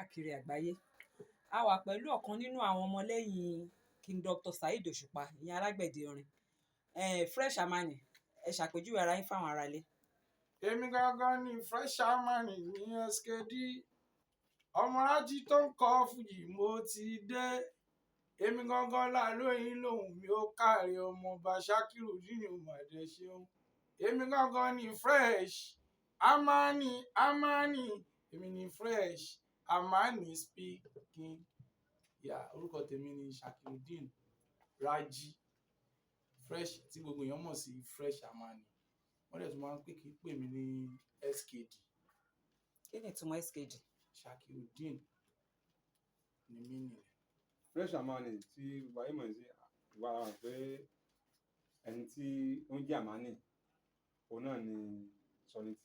Káàkiri àgbáyé. A wà pẹ̀lú ọ̀kan nínú àwọn ọmọlẹ́yìn King Dr. Saheed Òṣùpá, ìyẹn alágbẹ̀dẹ orin. Fresh Amani, ẹ ṣàpèjúwe ara yín fáwọn aráalé. Èmi gangan ni Fresh Amani ní SKD, ọmọrájí tó ń kọ fújì. Mo ti dé, èmi gangan lálóyún lòun mi ó káre, ọmọọba Shakiru dínú mọ̀dẹ ṣeun. Èmi gangan ni Fresh Amani. Amani, èmi ni Fresh Amani speaking. Yeah, orúkọ tèmi ni Shakirudeen Raji Fresh, tí gbogbo èèyàn mọ̀ sí Fresh Amani. Wọ́n dẹ̀ tún máa ń pè kí pè mí ní SKD. Kí ni ìtumọ̀ SKD? Shakirudeen ni mí nìyẹn. Fresh Amani tí gbogbo ayé mọ̀ sí wà á pé ẹni tí ó ń jẹ́ Amani, òun náà ni Sunny T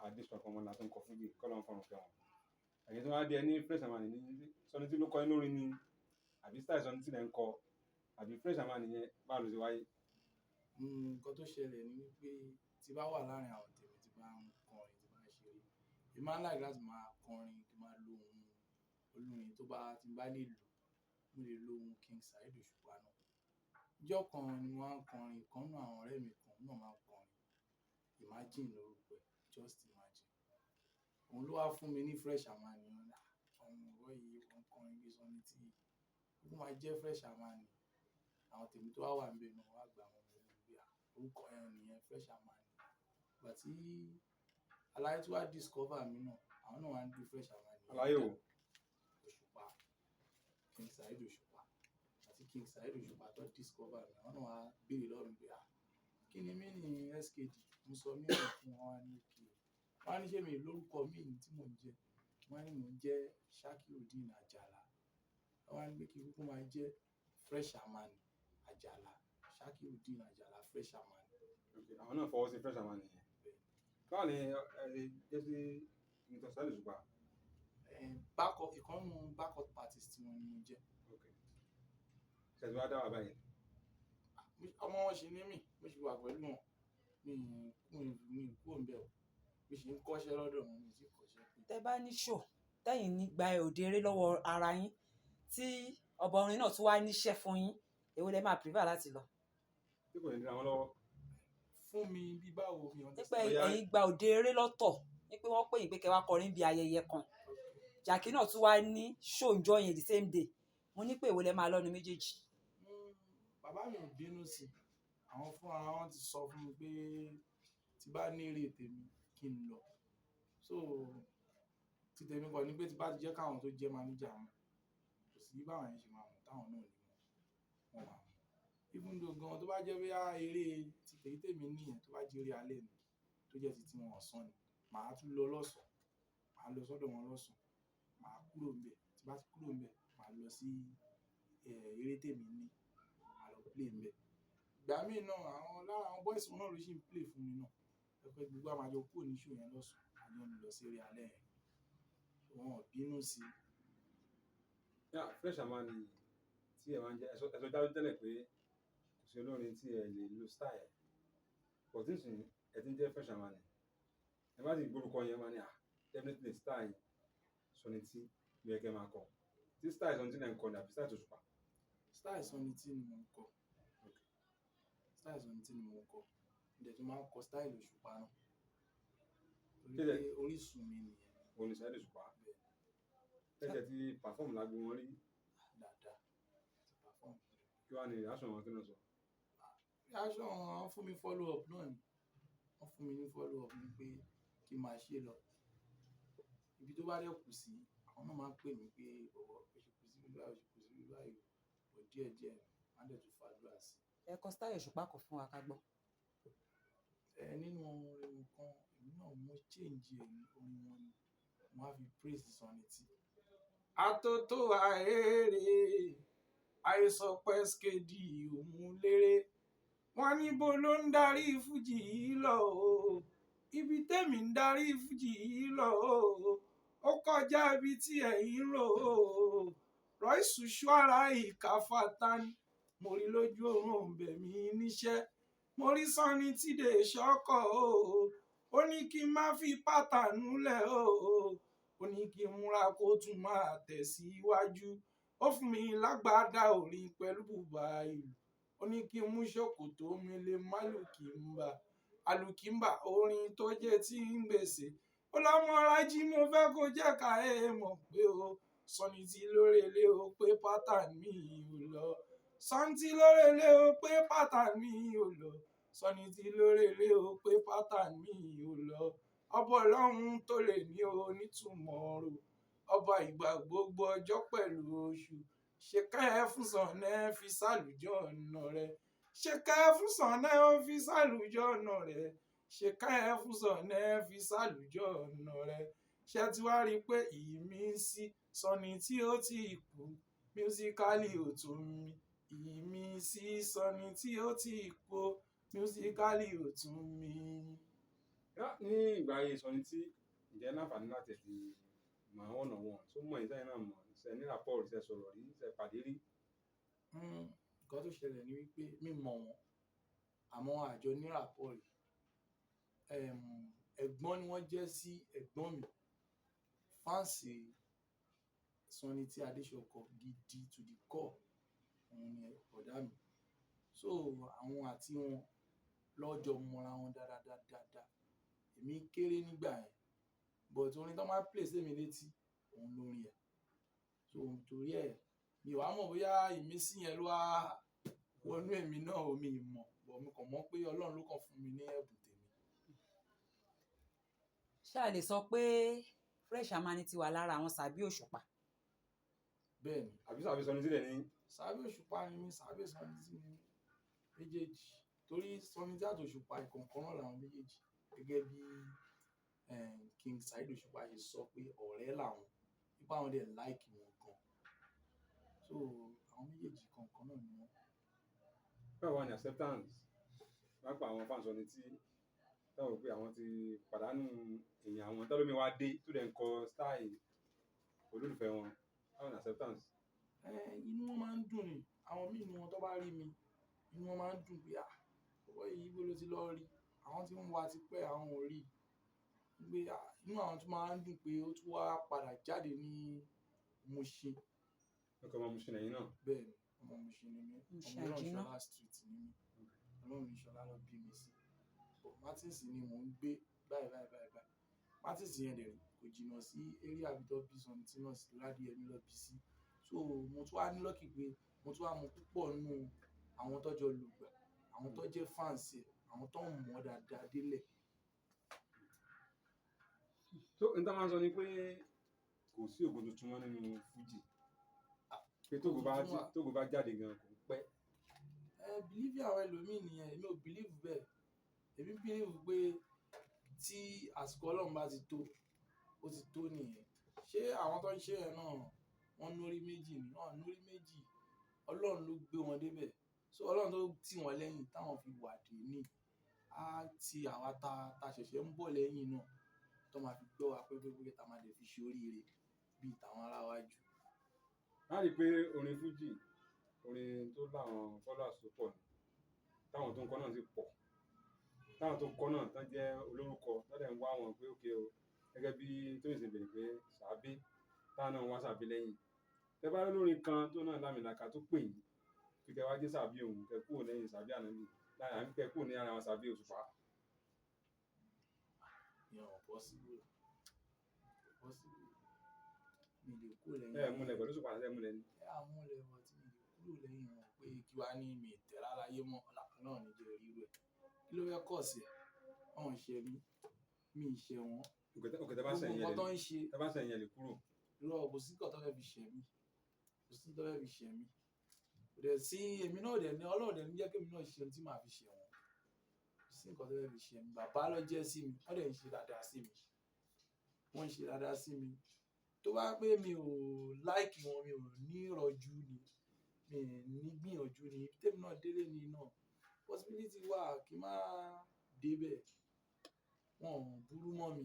Adéṣọkan ọmọlá tó ń kọ fújì, kọ́lọ́n fọ̀rùn kẹwọn. Ẹ̀yin tó wá dé ẹni Fresh Amani ní Sunny T ló kọ inú orin ni, àbí style Sunny T lẹ́ ń kọ, àbí Fresh Amani yẹn, báwo ló ṣe wáyé? Nǹkan tó ṣẹlẹ̀ ni wípé tí bá wà láàrin àwọn tèmi, tí bá ń kọrin, tí bá ń ṣeré, èmi máa ń like láti máa kọrin kí n máa lo ohùn olórin tó bá tí n bá lè lò. Mo lè lo ohùn King Saheed Òṣùpá náà. Ọjọ́ kan ni mo máa ń kọrin, ìkan nínú àwọn ọ̀rẹ́ mi kan náà máa ń kọrin. Imagine lórúkọ ẹ̀, Just Imagine. Òun ló wá fún mi ní Fresh Amani. Ó ní, "Ah, ọmọ bọ̀bọ́ yìí, ó ń kọrin bí Sunny T. Ó máa jẹ́ Fresh Amani." Àwọn tèmi tó wà níbẹ̀ náà wá gbà wọ́n mọ̀ pé, ah, orúkọ ẹ nìyẹn, Fresh Amani. Ìgbà tí aláyé tí wá discover mi náà, àwọn náà wá ń do Fresh Amani. Aláyé o. Òṣùpá, King Saheed Òṣùpá àti King Saheed Òṣùpá tó discover mi, àwọn náà wá béèrè lọ́wọ́ mi pé, ah, kí ni mí ní SKD? Mo sọ mí nì fún wọn, wá ní okay. Wọ́n á ní ṣé mi lórúkọ mi tí mò ń jẹ́. Wọ́n á ní mò ń jẹ́ Shakirudeen Àjàlá. Wọ́n wá ní pé kí kúkú máa jẹ́ Fresh Amani Àjàlá, Shakirudeen Àjàlá Fresh Amani. Okay, àwọn náà fọwọ́ sí Fresh Amani yẹn. Báwo ni ẹ ṣe jẹ́ sí Dr. Saheed Òṣùpá? Backup, ìkan nínú backup artist tí wọ́n ní mo jẹ́. Okay. Ṣé ẹ ti wá dá wà báyìí? Ọmọ wọn ṣì ní mí, mo sì wà pẹ̀lú wọn. Mi kúrò níbẹ̀ o. Mo sì ń kọ́ṣẹ́ lọ́dọ̀ wọn, mi ò tí ì kọ́ṣẹ́ pé. Tẹ́ bá ní show, tẹ́yìn ní gba òde eré lọ́wọ́ ara yín, tí ọba orin náà tún wá níṣẹ́ fún yín, èwo lẹ máa prefer láti lọ? Tí kò ní dira wọn lọ́wọ́. Fún mi bí báwo, mi Nípa understand. ẹ̀yin gba òde eré lọ́tọ̀, ní pé wọ́n pè yín pé kẹ́ wá kọrin bí ayẹyẹ kan. Jàkí náà tún wá ní show ńjọ́ yẹn, the same day. Mo ní pé èwo lẹ máa lọ́nu méjèèjì? Bàbá mi ò bínú sí i. Àwọn fúnra wọn ti sọ fún mi pé tí bá ní èrè tèmi kí n lọ. So tí tèmi kọ́ ni pé tí bá ti jẹ́ káwọn tó jẹ́ manager wọn, kò sí báwọn yẹn ṣe máa mọ̀ táwọn náà ò ní mọ̀, wọ́n máa mọ̀. Even though gan tó bá jẹ́ bóyá eré tí tèmi tèmi ní yẹn, tó bá jẹ́ eré alẹ́ ni, tó jẹ́ ti tiwọn ọ̀sán ni, màá tún lọ lọ́sàn-án, màá lọ sọ́dọ̀ wọn lọ́sàn-án, màá kúrò níbẹ̀. Tí bá ti kúrò níbẹ̀, màá lọ sí eré tèmi ní, màá lọ play níbẹ̀. Ìgbà míì náà, àwọn lára àwọn boys wọn náà ló sì ń play fún mi náà. Tó jẹ́ pé gbogbo wa máa jọ kúrò ní show yẹn lọ́sàn-án, a jọ ń lọ sí eré alẹ́ yẹn. Wọn ò bínú sí i. Yeah, Fresh Amani tí ẹ máa ń jẹ́, ẹ sọ dájú tẹ́lẹ̀ pé kò sí olórin tí ẹ lè lo style. But nísìnyí ẹ ti ń jẹ́ Fresh Amani. Ẹ bá sì gbórúkọ yẹn, máa ní, ah, definitely style Sunny T ló yẹ kẹ́ máa kọ. Tí style Sunny T lẹ́ ń kọ ni àbí style Òṣùpá? Style Sunny T ni mò ń kọ. Style Sunny T ni mò ń kọ. Mo dẹ̀ tún máa ń kọ style Òṣùpá náà. Torí pé orísun mi nìyẹn. Òun ni Saheed Òṣùpá. Bẹ́ẹ̀. Tẹ́tẹ́ ti perform lágbo wọn rí? Dáadáa. Ti perform. Kí wàá ní reaction wọn, kí ló sọ? Reaction wọn, fún mi follow up náà ni. Wọ́n fún mi ní follow up ní pé kí n máa ṣe lọ. Ibi tó bá dẹ̀ kù sí, àwọn náà máa ń pè mí pé, "Bọ̀bọ́, o ṣe kù sí bí báyìí, o ṣe kù sí bí báyìí o." But díẹ̀ díẹ̀, wọ́n á dẹ̀ tún fàdúrà sí. Ẹ kọ style Òṣùpá kan fún wa ká gbọ́. Ẹ nínú orin kan, èmi náà mo change ẹ̀ ní orin wọn ni. Mo á fi praise Sunny T. Atótó àìrè, àìsàn pẹ́skédì òun lérè. Wọ́n ní bó ló ń darí fújì yìí lọ o. Ibi tẹ́mi ń darí fújì yìí lọ o. Ó kọjá ibi tí ẹ̀yin ń rò ó. Rọ́ìsù ṣọ́ara ìkàfàtàn. Mo rí lójú oorun bẹ̀ mí níṣẹ́. Mo rí Sunny T dé ṣọ́kọ̀ o. Ó ní kí n má fi pátánù lẹ̀ o. Ó ní kí n múra kó tún máa tẹ̀síwájú. Ó fún mi lágbádá orin pẹ̀lú bùbá ìlú. Ó ní kí n mú ṣòkòtò mi lè má lùkìmbà. Àlùkìmbà orin tó jẹ́ tí ń gbèsè. Ó lọ́mọ Rájí mo fẹ́ kó jẹ́ ká ẹ mọ̀ pé o. Sunny T lórelé o pé pattern mi ò lọ. Sunny T lórelé o pé pattern mi ò lọ. Sunny T lórelé o pé pattern mi ò lọ. Ọba Ọlọ́run tó lè ní onítùmọ̀ rò. Ọba ìgbà gbogbo ọjọ́ pẹ̀lú oṣù. Ṣe ká ẹ fún Sunny fi sálùjọ́ ọ̀nà rẹ̀. Ṣe ká ẹ fún Sunny ó fi sálùjọ́ ọ̀nà rẹ̀. Ṣe ká ẹ fún Sunny fi sálùjọ́ ọ̀nà rẹ̀. Ṣé ti wá rí i pé ìmísí Sunny tí ó ti kú musically ò tún mi. Ìmísí Sunny tí ó ti kú musically ò tún mi. Ní ìgbà ayé Sunny T, ǹjẹ́ láǹfààní láti fi mọ̀ one on one tó mọ̀ ìsẹ́yìn náà mọ̀ ṣe ní rapport ṣe sọ̀rọ̀ rí ṣe pàdé rí. Nǹkan tó ṣẹlẹ̀ ni wípé mi mọ̀ wọ́n, àmọ́ àjọ ní rapport rí. Ẹ̀gbọ́n ni wọ́n jẹ́ sí ẹ̀gbọ́n mi. Fans Sunny T Adéṣọkọ gidi to the core, òun ni ọ̀dà mi. So àwọn àti wọn lọ́jọ́ mọ́ra wọn dáadáa. Èmi kéré nígbà yẹn, but orin tó máa ń play sí mi létí, òun lórin ẹ̀. So torí ẹ̀, mi ò wá mọ̀ bóyá ìmísí yẹn ló wá wọnú èmi náà o, mi ò mọ̀. But mo kàn mọ̀ pé Ọlọ́run ló kàn fún mi ní ẹ̀bùn tèmi. Ṣé a lè sọ pé Fresh Amani ti wà lára àwọn sàbí Òṣùpá? Bẹ́ẹ̀ni. Àbí sàbí Sunny T dẹ̀ ní? Sàbí Òṣùpá ni mí, sàbí Sunny T ni mí méjèèjì. Torí Sunny T àti Òṣùpá ìkọ̀ọ̀kan náà làwọn méjèèjì. Gẹ́gẹ́ bí King Saheed Òṣùpá ṣe sọ pé ọ̀rẹ́ làwọn, wípé àwọn dẹ̀ like wọn gan. So àwọn méjèèjì kọ̀ọ̀kan náà ni wọ́n. Báwo wá ní acceptance? Pápá àwọn fans Sunny T táwọn rò pé àwọn ti pàdánù èèyàn àwọn tẹ́lómi wá dé tó dẹ̀ ń kọ style olólùfẹ́ wọn. Báwo ní acceptance? Inú wọn máa ń dùn ni. Àwọn míì nínú wọn tó bá rí mi, inú wọn máa ń dùn pé, "à, bọ̀bọ́ yìí ibo ló ti lọ rí?" Àwọn tí ń wá ti pẹ́, àwọn ò rí. Pé à, inú àwọn tún máa ń dùn pé ó tún wá padà jáde ní Mushin. Ọkọ̀ ọmọ Mushin lẹ́yìn náà. Bẹ́ẹ̀ni, ọmọ Mushin ni mí. Mushin Ọmọ àjínà. Ọlọ́runṣọlá street ni mí. Ọlọ́runṣọlá ló bí mi sí. But Martins ni mò ń gbé báyìí báyìí báyìí báyìí. Martins yẹn dẹ̀ rí, kò jìnnà sí area ibi tó bí Sunny T náà sí, Ládìyẹmí ló bí sí. So mo tún wá ní lucky pé mo tún wá mọ púpọ̀ nínú àwọn tó jọ lùgbà, àwọn tó jẹ́ fans ẹ̀, àwọn tó ń mọ̀ dáadáa délẹ̀. So n tá máa ń sọ ni pé kò sí ògo tuntun mọ́ nínú Fuji. Pé tógo bá Tuntun wà. tógo bá jáde gan kò pẹ́. Ẹ believe àwọn ẹlòmíì nìyẹn, èmi ò believe bẹ́ẹ̀. Èmi believe pé tí àsìkò Ọlọ́run bá ti tó, ó ti tó nìyẹn. Ṣé àwọn tó ń ṣe yẹn náà wọ́n nórí méjì ni? Wọ́n nórí méjì. Ọlọ́run ló gbé wọn débẹ̀. So Ọlọ́run tó tì wọ́n lẹ́yìn táwọn fi wà dé ní, á ti àwa ta ta ṣẹ̀ṣẹ̀ ń bọ̀ lẹ́yìn náà tó máa fi gbọ́ wa pẹ́pẹ́pẹ́ tá máa dẹ̀ fi ṣe oríire bí i tàwọn ará wájú. A rí i pé orin Fuji, orin tó láwọn followers tó pọ̀ ni. Táwọn tó ń kọ náà sì pọ̀. Táwọn tó ń kọ náà tán jẹ́ olórúkọ, tán dẹ̀ ń wá wọn pé okay o. Gẹ́gẹ́ bí Tóyìn ṣe bèrè pé sàábé, táwọn náà ń wá sàábé lẹ́yìn. Tẹ bá rí olórin kan tó náà lámìlaka tó pè yín, pé kẹ wá jẹ́ sàábé òun, kẹ kúrò lẹ́yìn sàábé ànábì, láàrín kẹ kúrò ní ara àwọn sàábé Òṣùpá. Ìyẹn ò possible. Kò possible. Mi lè kúrò lẹ́yìn. Ẹ múlẹ̀ pẹ̀lú Òṣùpá ẹ múlẹ̀ ni. Ẹ á múlẹ̀ but mi lè kúrò lẹ́yìn wọn pé kí wá ní mi tẹ̀ láláyé mọ́, Ọlọ́run ní jẹ́ ríru ẹ̀. Kí ló fẹ́ cause ẹ̀? Wọ́n ò ṣe mí, mi ì ṣe wọ́n. Òkè tẹ bá Gbogbo sẹ̀yìn nǹkan ẹ tó lè ń ṣe, tẹ bá sẹ̀yìn ẹ lè kúrò. irọ́ kò sí nǹkan tó fẹ́ fi ṣe mí. Kò sí nǹkan tó fẹ́ fi ṣe mí. Kò dẹ̀ sí èmi náà dẹ̀ ní Ọlọ́run dẹ̀ ní jẹ́ kí èmi náà ṣe ohun tí màá fi ṣe wọ́n. Kò sí nǹkan tó fẹ́ fi ṣe mí. Bàbá ló jẹ́ sí mi, wọ́n dẹ̀ ń ṣe dáadáa sí mi. Wọ́n ń ṣe dáadáa sí mi. Tó bá pé mi ò like wọn, mi ò ní ìrọ̀jú ni, mi ò ní gbìyànjú ni, tèmi náà délé ni náà. Possibility wà kí n má dé bẹ̀. Wọn ò burú mọ́ mi.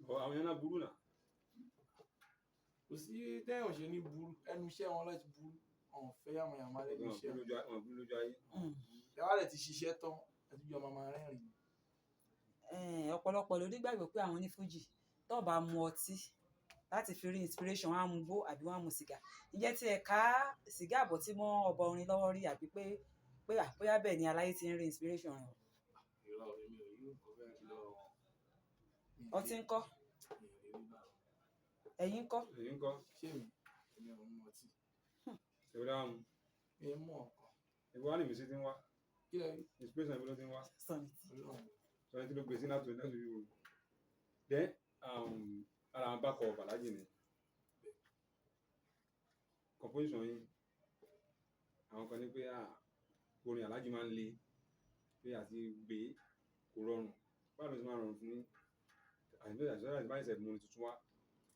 But àwọn èèyàn náà burú náà. Kò sí téèyàn ò ṣe ní burú. Ẹnu iṣẹ́ wọn ló ti burú. Wọn ò fẹ́ yàmàyàmá lẹ́nu Wọn iṣẹ́ burú wọn. lójú wọn burú lójú ayé. Tẹ bá dẹ̀ ti ṣiṣẹ́ tán, ẹ tún jọ máa máa rẹ́rìn-ín. Ọ̀pọ̀lọpọ̀ ló nígbàgbọ́ pé àwọn onífújì Tó bá mu ọtí láti fi rí inspiration, wọ́n á mu gbó àbí wọ́n á mu sìgá. Ǹjẹ́ tí ẹ ká sìgá àbọ̀tí mọ́ ọba orin lọ́wọ́ rí, àbí pé bóyá bẹ́ẹ̀ ni aláyé ti ń rí inspiration rẹ̀? Irọ́, èmi ò rí nǹkan bẹ́ẹ̀ rí lọ́wọ́ wọn. Mi ì Ọtí ńkọ́? Mi ì rí rí báwọn. Ẹ̀yin ńkọ́? Èyí ńkọ́? Ṣé mi? Èmi ò mu ọtí. Èwo láwọn mu? Mi ì mú ọ̀kan. Èwo wá ní ìmísí tí ń wá? Kí lẹ rí? Inspiration ibo ló ti ń wá? Sọ̀nì tí. Ọlọ́run. Sọ̀rọ̀ tí ló gbé sí láti orí oru. Then ara àwọn bákọ̀ Bàlájì ni composition yín. Àwọn kan ní pé orin Àlájì máa ń le, pé àti gbé kò rọrùn. Báwo ló ṣe máa rọrùn fún yín? Àti bẹ́ẹ̀ àti bẹ́ẹ̀ báyìí ṣe mú orin tuntun wá.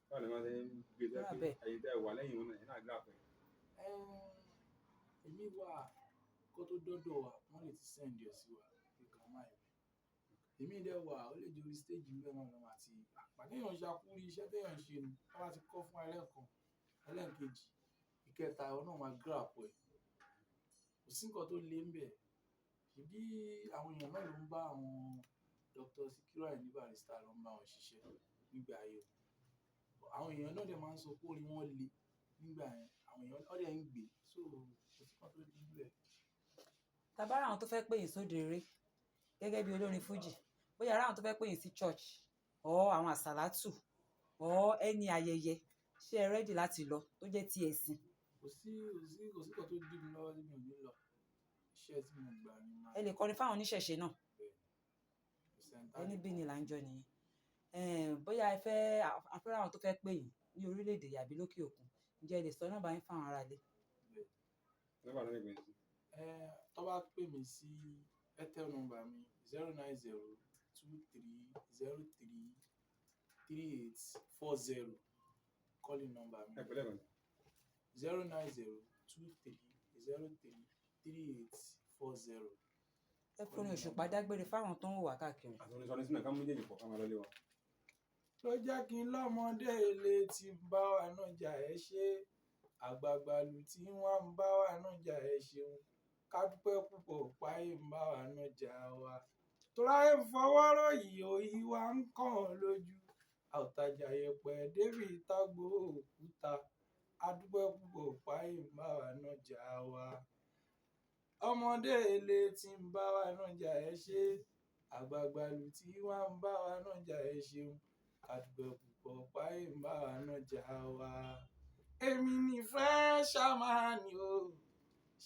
Báwo ló máa ṣe ń gbé tó jẹ́ pé Bẹ́ẹ̀. ẹ̀yin tẹ́ ẹ wà lẹ́yìn wọn náà, ẹ̀yin náà grab ẹ̀? Èmi wà, kó tó dọ́dọ̀ wa, wọ́n lè ti send ẹ̀ sí wa pé ká má ẹ̀. Èmi dẹ̀ wà, ó lè jẹ́ orí stage ńbẹ̀ náà ló máa ti. Àpá téèyàn ń ṣakúrí iṣẹ́ téèyàn ń ṣe ni, wọ́n bá ti kọ́ fún ẹlẹ́ẹ̀kan, ẹlẹ́ẹ̀kejì, ìkẹta, òun náà máa grab ẹ̀. Kò sí nǹkan tó le ńbẹ̀. Ṣèbí àwọn èèyàn náà ló ń bá àwọn Dr. Sikiru Ayinde Barrister ló ń bá wọn ṣiṣẹ́ nígbà ayé wọn. Àwọn èèyàn náà dẹ̀ máa ń sọ pé orin wọn le nígbà yẹn. Àwọn èèyàn wọ́n dẹ̀ ń gbé. So kò sí nǹkan tó le ńbẹ̀. Tá bá rí àwọn tó fẹ́ pè yín sóde eré gẹ́gẹ́ bí olórin fújì, bóyá ará àwọn tó fẹ́ pè yín sí church or àwọn àsàlátù or any ayẹyẹ, ṣé ẹ ready láti lọ tó jẹ́ ti ẹ̀sìn? Kò sí nǹkan tó dí mi lọ́wọ́ tí mi ò ní lọ. Iṣẹ́ tí mo gbà ni máa Ẹ lè kọrin fáwọn oníṣẹ̀ṣe náà. Bẹ́ẹ̀ ni. Kò sí ẹni tá Ẹni lè bí ni là ń jọ nìyẹn. Bóyá ẹ fẹ́ afẹ́rẹ́ àwọn tó fẹ́ pè yín ní orílẹ̀-èdè yìí àbí lókè òkun, ǹjẹ́ ẹ lè sọ nọ́mbà yín fáwọn ará ilé? Bẹ́ẹ̀. Nọ́mbà náà lè pè yín sí. Tó bá pè mí sí Airtel number mi, 09023033840, calling number mi. Ẹ pè lẹ́ẹ̀kan sí. 09023033840. Ẹ forin Òṣùpá dágbére fáwọn tó ń wò wá káàkiri. Àti orin Sọ̀rọ̀ sínú ká mú méjèèjì pọ̀ ká máa lọ lé wa. Ló jẹ́ kí n lọ́mọdé ilé tí ń bá wa nájà, ẹ ṣe àgbààgbà lù tí wọ́n ń bá wa nájà, ẹ ṣeun. Ká dúpẹ́ púpọ̀ páyé ń bá wa nájà wa. Toráyé ń fọwọ́rọ́ yìí, òyì wa ń kàn án lójú. Àwòtajà yẹpẹ̀ débi tágbó òkúta. A dúpẹ́ púpọ̀ páyé ń bá wa nájà wa. Ọmọdé ilé tí ń bá wa nájà, ẹ ṣe àgbààgbà lù tí wọ́n ń bá wa nájà, ẹ ṣeun. Ká dúpẹ́ púpọ̀ páyé ń bá wa nájà wa. Èmi ní Fresh Amani o,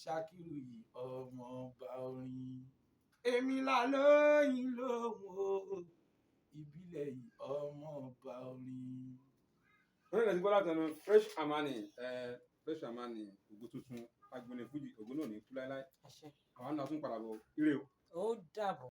Ṣakiru yìí ọmọ ọba orin. Èmi là lóyìn lóhùn o, ìbílẹ̀ yìí ọmọ ọba orin. Orí rẹ̀ ti gbọ́ látẹnu Fresh Amani, Fresh Amani, ògo tuntun, agbóni Fuji, ògo náà ò ní kú láéláé. Àṣẹ. Àwọn náà tún padà bọ̀. Ire o. Ó dàbọ̀.